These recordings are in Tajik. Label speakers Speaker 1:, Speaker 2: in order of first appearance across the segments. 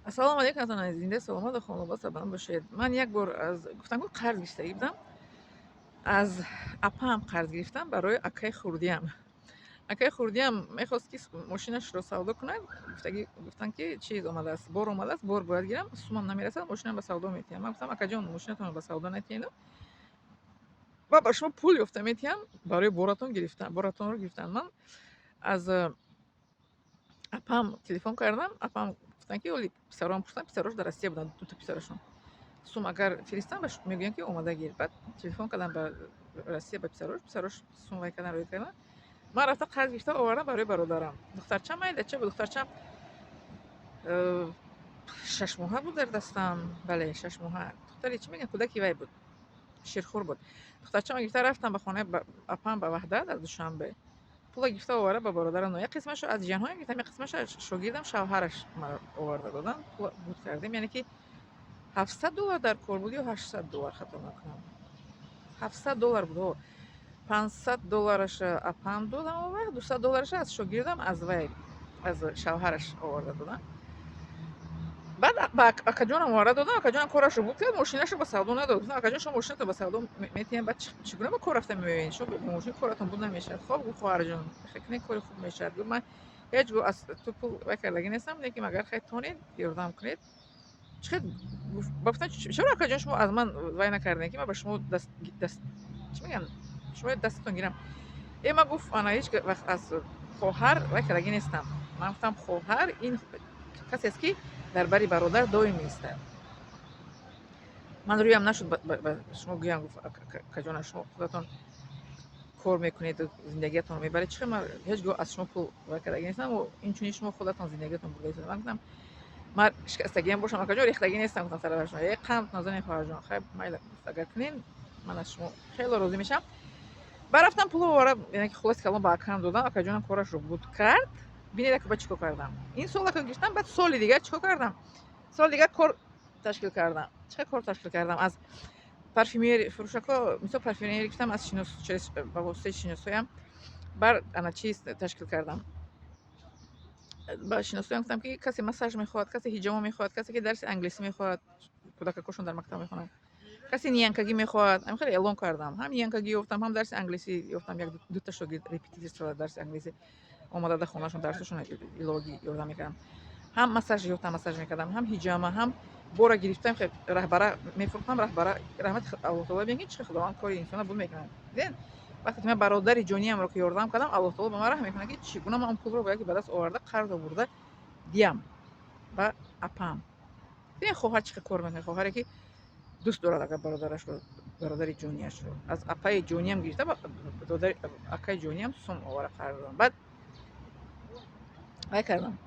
Speaker 1: Ассалому алайкум, азизон, зинда, саломат, хонавода сарбаланд бошед. Ман як бор аз гуфтам, ку қарз гирифтагӣ будам. Аз апаам қарз гирифтам барои акаи хурдиам. Акаи хурдиам мехост, ки мошинашро савдо кунад. Гуфтагӣ гуфтанд, ки чиз омадааст, бор омадааст, бор бояд гирам, сумам намерасад, мошинам ба савдо метиҳам. Ман гуфтам: «Акаҷон, мошинатонро ба савдо натиҳеду ва ба шумо пул ёфта метиҳам барои боратон гирифтан, боратонро гирифтан». Ман аз апаам телефон кардам, апаам гуфтанд, ки оли писарам пурсидам, писарош дар Россия буданд, дута писарашон. Сум агар фиристам, ба мегӯянд, ки омада гир. Баъд телефон кардам ба Россия, ба писарош, писарош сум вай кардан, рӯй кардан. Ман рафта қарз гирифта овардам барои бародарам. Духтарчам майдача буд, духтарчам 6 моҳа буд дар дастам, бале, 6 моҳа. Духтари чӣ мегӯянд, кӯдаки вай буд, ширхӯр буд. Духтарчама гирифта рафтам ба хонаи апаам, ба Ваҳдат, дар Душанбе. Пула гирифта оварда ба бародарам. Як қисмашо аз ҷиянҳоям гирифтам, як қисмашо аз шогирдам, шавҳараш маро оварда доданд. Пула буд кардем, яъне ки 700 доллар дар кор буд ё 800 доллар, хато накунам. 700 доллар буд, о. 500 доллараша апаам додам он вақт, 200 доллараша аз шогирдам, аз вай, аз шавҳараш оварда додам. Баъд ба акаҷонам оварда додам, акаҷонам корашро буд кард, мошинашро ба савдо надод. Гуфтам: «Акаҷон, шумо мошинатро ба савдо метиҳем, баъд чӣ гуна ба кор рафта меоед? Шумо бо мошини коратон буд намешавад». «Хоб, — гуфт, — хоҳарҷон, хел кори хуб мешавад». Гуфт: «Ман ҳеҷ гоҳ аз ту пул вай кардагӣ нестам, лекин агар хай тонед, ёрдам кунед». Чӣ хел гуфт, ба гуфтам: «Чаро, акаҷон, шумо аз ман вай накардем, ки ман ба шумо даст, чӣ мегӯянд, шумо дастатон гирам?» Э, ман, гуфт, ана ҳеҷ вақт аз хоҳар вай кардагӣ нестам. Ман гуфтам: «Хоҳар ин касест, ки дар бари бародар доим меистад». Ман рӯям нашуд ба шумо гӯям. Гуфт: «Акаҷона, шумо худатон кор мекунед, зиндагиятонро мебаред, чӣ хел ман ҳеҷ гоҳ аз шумо пул вай кардагӣ нестам, инчунин шумо худатон зиндагиятон бурда истед». Ман гуфтам: «Ман шикастагиам бошам, акаҷон, рехтагӣ нестам», гуфтам саравашон. «Э, қанд назанед, хоҳарҷон, хайр, майла», гуфт, «агар кунед, ман аз шумо хеле розӣ мешавам». Баъд рафтам, пуло овара, яъне ки хулоси калон ба акам додам, акаҷонам корашро буд кард. Бинед, ака, ба чӣ кор кардам. Ин сол ака гирифтам, баъд соли дигар чӣ кор кардам? Соли дигар кор ташкил кардам. Чӣ кор ташкил кардам? Аз парфюмери фурӯшако, мисол, парфюмери гирифтам аз шинос, через, ба воситаи шиносоям бар ана чиз ташкил кардам. Ба шиносоям гуфтам, ки касе массаж мехоҳад, касе ҳиҷома мехоҳад, касе ки дарси англисӣ мехоҳад, кӯдакакошон дар мактаб мехонанд, касе нянька гӣ мехоҳад. Ҳамин хеле эълон кардам. Ҳам нянька гӣ ёфтам, ҳам дарси англисӣ ёфтам. Як дута шогирд репетиторство дарси англисӣ омада, дар хонаашон дарсашон иловагӣ ёрдам мекардам. Ҳам массаж ёфтам, массаж мекардам, ҳам ҳиҷома, ҳам бора гирифтам, раҳбара мефурӯхтам. Раҳбара, раҳмати Аллоҳ таоло, бинед, ки чӣ Худованд кори инсона буд мекунад. Дидед, вақте ки ман бародари ҷониямро ки ёрдам кардам, Аллоҳ таоло ба ман раҳм мекунад, ки чӣ гуна ман он пулро бояд ки ба даст оварда, қарз овурда диям ба апам. Бинед, хоҳар чӣ хел кор мекунад, хоҳаре ки дӯст дорад агар бародарашро, бародари ҷониашро. Аз апаи ҷониям гирифта, ба акаи ҷониям сум овара қарз додам. Баъд вай кардам.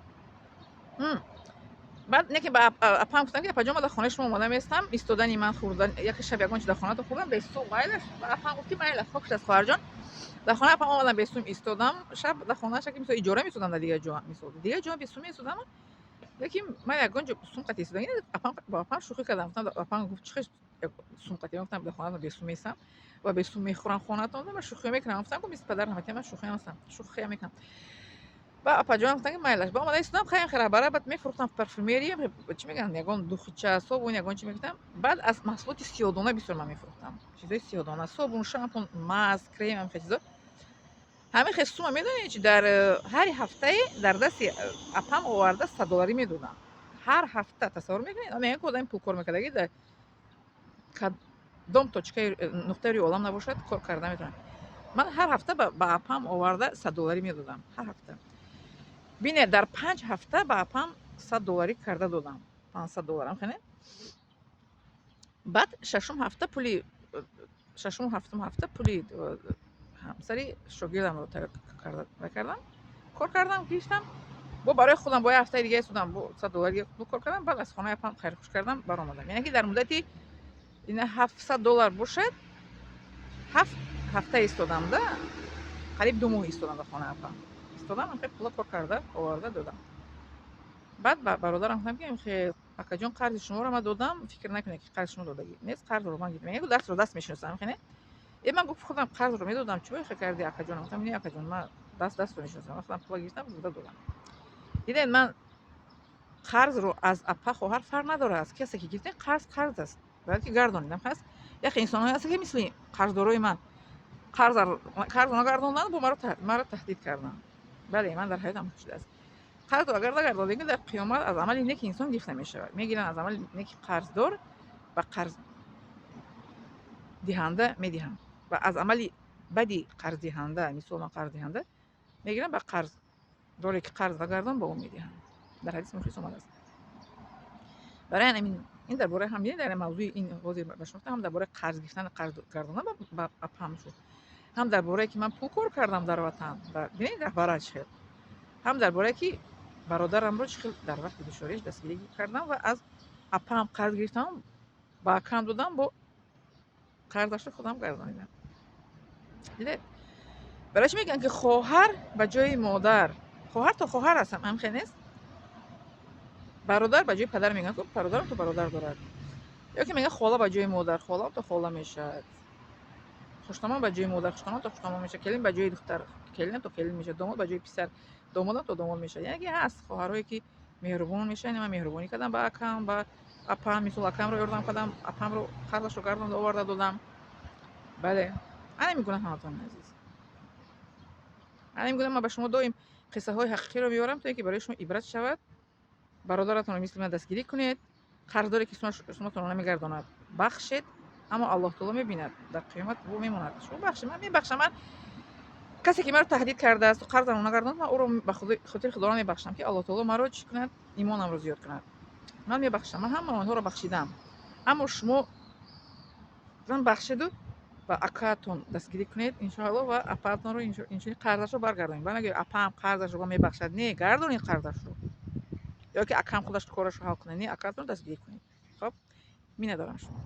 Speaker 1: Баъд не ки ба апаам гуфтам, ки апаҷон, ман дар хонаи шумо омода местам, истодани ман, хӯрдан, яке шаб ягон чи дар хонато хӯрдам бесум, майлаш? Апаам гуфт, ки майла, хоб шуд аз хоҳарҷон. Дар хонаи апаам омадам, бесум истодам шаб дар хонааш, ки мисол иҷора месудам дар дигар ҷо, мисол дигар ҷо бесум месудам, лекин ман ягон ҷо сум қатъи истода. Апаам, бо апаам шӯхӣ кардам, гуфтам, апаам гуфт: «Чӣ хел сум қатъи?» Гуфтам: «Дар хонаатон бесум местам ва бесум мехӯрам хонатон». Ман шӯхӣ мекунам, гуфтам, мисли падар раҳматия, ман шӯхиам ҳастам, шӯхиам мекунам. Ба апаҷонам гуфтам, ки майлаш. Ба омада истодам, хайм раҳбара, баъд мефурӯхтам парфюмерия, чӣ мегӯянд, ягон духича, собун, ягон чи мегуфтам. Баъд аз маҳсулоти сиёдона бисёр ман мефурӯхтам, чизои сиёдона: собун, шампун, маск, крем, ҳамин хел чизо. Ҳамин хел сума, медонед чи, дар ҳар ҳафтае дар дасти апам оварда 100 долларӣ медодам ҳар ҳафта. Тасаввур мекунед, мегӯянд, ки одами пулкор мекардаги дар кадом точка и нуқтаи рӯи олам набошад, кор карда метавонад. Ман ҳар ҳафта ба апам оварда 100 долларӣ медодам ҳар ҳафта. Бинед, дар 5 ҳафта ба апам 100 долларӣ карда додам, 500 долларам хене. Баъд шашум ҳафта пули, шашуму ҳафтум ҳафта пули ҳамсари шогирдамро тайёр карда кардам, кор кардам, гирифтам. Бо барои худам бо як ҳафтаи дига истодам, бо 100 доллари пул кор кардам. Баъд аз хонаи апам хайрхуш кардам, баромадам. Яъне ки дар муддати ина 700 доллар бошад, 7 ҳафта истодам да, қариб 2 моҳ истодам дар хонаи апам истодам, хел пула кор карда оварда додам. Баъд ба бародарам гуфтам, ки хел, акаҷон, қарзи шуморо ман додам, фикр накунед, ки қарзи шумо додагӣ нест, қарзро ман гирифтам. Мегӯ дастро даст мешиносам, хене. Э, ман гуфт, худам қарзро медодам, чӣ хел карди, акаҷон? Гуфтам: «Не, акаҷон, ман даст дастро мешиносам, ман худам пула гирифтам, бурда додам». Дидед, ман Қарзро аз апа, хоҳар фарқ надорад, аз касе ки гирифтем, қарз қарз аст, бояд ки гардонидам. Ҳаст яхе инсонҳое ҳаст, ки мисли қарздорои ман қарзро нагардонданд, бо маро таҳдид карданд. Бале, ман дар ҳаётам шудааст. Қарзро агар нагардонем, дар қиёмат аз амали неки инсон гирифта мешавад. Мегиранд аз амали неки қарздор, ба қарздиҳанда медиҳанд ва аз амали бади қарздиҳанда, мисол, ман қарздиҳанда, мегиранд, ба қарздоре, ки қарз нагардон, ба ӯ медиҳанд. Дар ҳадис мухлис омадааст. Барои ҳамин ин дар бораи ҳам дар мавзӯи ин ҳозир ба шумо ҳам дар бораи қарз гирифтан, қарз гардондан ба апам шуд, ҳам дар борае ки ман пул кор кардам дар ватан, бинед, раҳбара чӣ хел, ҳам дар борае ки бародарамро чӣ хел дар вақти душвориаш дастгирӣ кардам ва аз апаам қарз гирифтам, ба акам додам, бо қарзашро худам гардонидам. Дидед, барои чӣ мегӯянд, ки хоҳар ба ҷои модар? Хоҳар то хоҳар аст, ҳамхел нест? Бародар ба ҷои падар мегӯянд, ку бародарам то бародар дорад. Ё ки мегӯянд, хола ба ҷои модар, холаам то хола мешавад. Хуштомон ба ҷои модар, хуштомон то хуштомон мешавад. Келин ба ҷои духтар, келинам то келин мешавад. Домод ба ҷои писар, домодам то домод мешавад. Яъне ки ҳаст хоҳарҳое, ки меҳрубон мешаванд. Ман меҳрубонӣ кардам ба акам, ба апам. Мисол, акамро ёрдам кардам, апамро қарзашро гардонда оварда додам. Бале, ана мегӯям, ҳаматони азиз, ана мегӯям, ман ба шумо доим қиссаҳои ҳақиқиро меорам, то ин ки барои шумо ибрат шавад. Бародаратонро мисли ман дастгирӣ кунед. Қарздоре, ки шумотонро намегардонад, бахшед, аммо Аллоҳ таоло мебинад, дар қиёмат ӯ мемонад. Шумо бахшед, ман мебахшам. Ман касе, ки маро таҳдид кардааст, қарзамро нагардонд, ман ӯро ба хотири Худоро мебахшам, ки Аллоҳ таоло маро чӣ кунад, имонамро зиёд кунад. Ман мебахшам, ман ҳама онҳоро бахшидам, аммо шумо зан бахшеду ба акаатон дастгирӣ кунед, иншоалло, ва апаатонро инчунин қарзашро баргардонед. Ба нагӯед, апаам қарзашро мебахшад. Не, гардонед қарзашро, ё ки акам худаш корашро ҳал кунад. Не, акаатонро дастгирӣ кунед. Хоб, миннатдорам шумо.